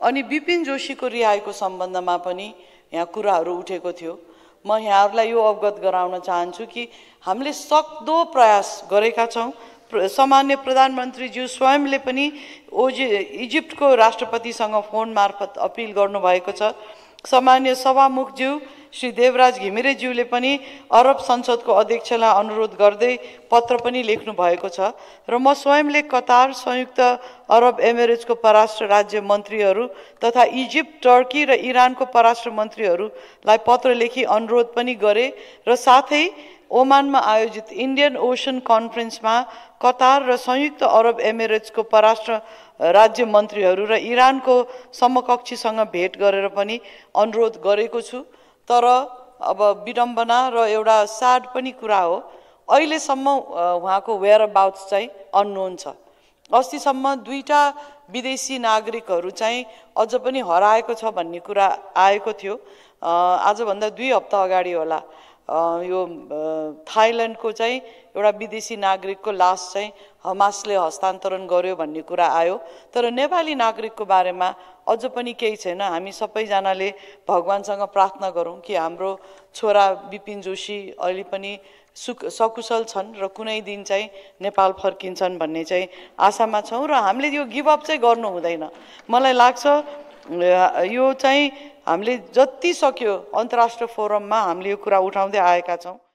अनि विपिन जोशीको रिहाईको सम्बन्धमा पनि यहाँ कुराहरू उठेको थियो। म यहाँहरूलाई यो अवगत गराउन चाहन्छु कि हामीले सक्दो प्रयास गरेका छौँ। सामान्य प्रधानमन्त्रीज्यू स्वयंले पनि इजिप्टको राष्ट्रपतिसँग फोन मार्फत अपिल गर्नुभएको छ। सामान्य सभामुखज्यू श्री देवराज घिमिरेज्यूले पनि अरब संसदको अध्यक्षलाई अनुरोध गर्दै पत्र पनि लेख्नु भएको छ र म स्वयंले कतार, संयुक्त अरब एमिरेट्सको परराष्ट्र राज्य मन्त्रीहरू तथा इजिप्ट, टर्की र इरानको परराष्ट्र मन्त्रीहरूलाई पत्र लेखी अनुरोध पनि गरे र साथै ओमानमा आयोजित इन्डियन ओशन कन्फरेन्समा कतार र संयुक्त अरब एमिरेट्सको परराष्ट्र राज्य मन्त्रीहरू र इरानको समकक्षीसँग भेट गरेर पनि अनुरोध गरेको छु। तर अब विडम्बना र एउटा स्याड पनि कुरा हो, अहिलेसम्म उहाँको वेयर अबाउट्स चाहिँ अननोन छ। अस्तिसम्म 2टा विदेशी नागरिकहरू चाहिँ अझ पनि हराएको छ भन्ने कुरा आएको थियो। आजभन्दा 2 हप्ता अगाडि होला यो थाइल्यान्डको चाहिँ एउटा विदेशी नागरिकको लास चाहिँ हमासले हस्तान्तरण गर्यो भन्ने कुरा आयो। तर नेपाली नागरिकको बारेमा अझ पनि केही छैन। हामी सबैजनाले भगवानसँग प्रार्थना गरौँ कि हाम्रो छोरा विपिन जोशी अहिले पनि सकुशल छन् र कुनै दिन चाहिँ नेपाल फर्किन्छन् भन्ने चाहिँ आशामा छौँ र हामीले यो गिभ अप चाहिँ गर्नु हुँदैन। मलाई लाग्छ यो चाहिँ हामीले जति सक्यो अन्तर्राष्ट्रिय फोरममा हामीले यो कुरा उठाउँदै आएका छौँ।